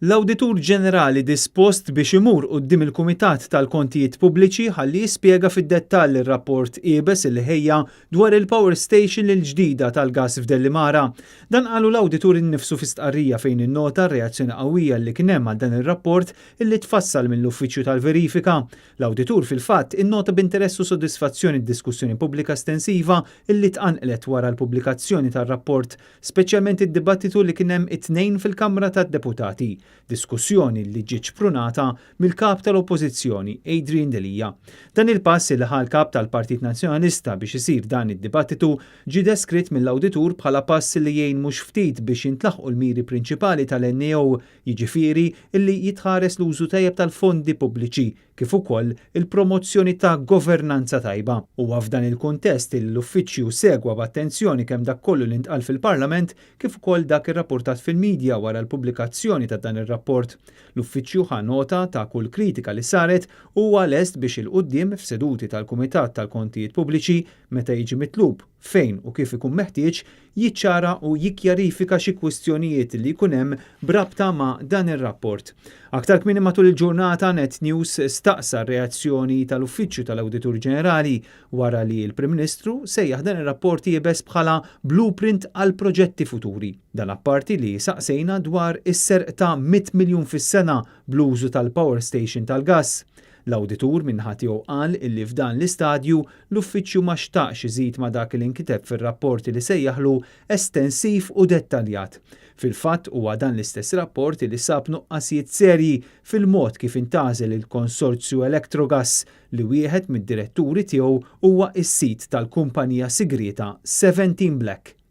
L-Awditur Ġenerali dispost biex imur quddiem il-Kumitat tal-Kontijiet Pubbliċi ħalli jispjega fid-dettall ir-rapport iebes li ħejja dwar il-power station il-ġdida tal-gass f'Delimara. Dan qalu l-Awditur innifsu fi stqarrija fejn innota r-reazzjoni qawwija li kien hemm għal dan ir-rapport illi tfassal mill-Uffiċċju tal-Verifika. L-Awditur fil-fatt innota b'interess u sodisfazzjoni d-diskussjoni pubblika estensiva illi tqanqlet wara l-pubblikazzjoni tar-rapport, speċjalment id-dibattitu li kien hemm it-Tnejn fil-Kamra tad-Deputati, diskussjoni li ġiet xprunata mill-Kap tal-Oppożizzjoni Adrian Delia. Dan il-pass li ħa l-Kap tal-Partit Nazzjonalista biex isir dan id-dibattitu ġie deskritt mill-Awditur bħala pass li jgħin mhux ftit biex jintlaħqu l-miri prinċipali tal-NAO, jiġifieri illi jitħares l-użu tajjeb tal-fondi pubbliċi kif ukoll il-promozzjoni ta' governanza tajba. Huwa f'dan il-kuntest li l-Uffiċċju segwa b'attenzjoni kemm dak kollu li ntqal fil-Parlament kif ukoll dak irrapportat fil-midja wara l-pubblikazzjoni ta' dan ir-rapport. L-Uffiċċju ħa nota ta' kull kritika li saret u huwa lest biex 'il quddiem f'seduti tal-Kumitat tal-Kontijiet Pubbliċi meta jiġi mitlub fejn u kif ikun meħtieġ jiċċara u jikkjarifika xi kwistjonijiet li jkun hemm b'rabta ma' dan ir-rapport. Aktar kmieni matul il-ġurnata Net News staqsa r-reazzjoni tal-Uffiċċju tal-Awditur Ġenerali wara li l-Prim Ministru sejjaħ dan ir-rapport iebes bħala blueprint għal proġetti futuri. Dan apparti li saqsejna dwar is-serq ta' 100 miljun fis-sena bl-użu tal-power station tal-gass. L-awditur min-naħa tiegħu qal illi f'dan l-istadju l-uffiċċju ma xtaqx iżid ma' dak li nkiteb fir-rapport li sejjaħlu estensiv u dettaljat. Fil-fatt huwa dan l-istess rapport li sab nuqqasijiet serji fil-mod kif intgħażel il-konsorzju Electrogas li wieħed mid-diretturi tiegħu huwa s-sid tal-kumpanija sigrieta 17 Black.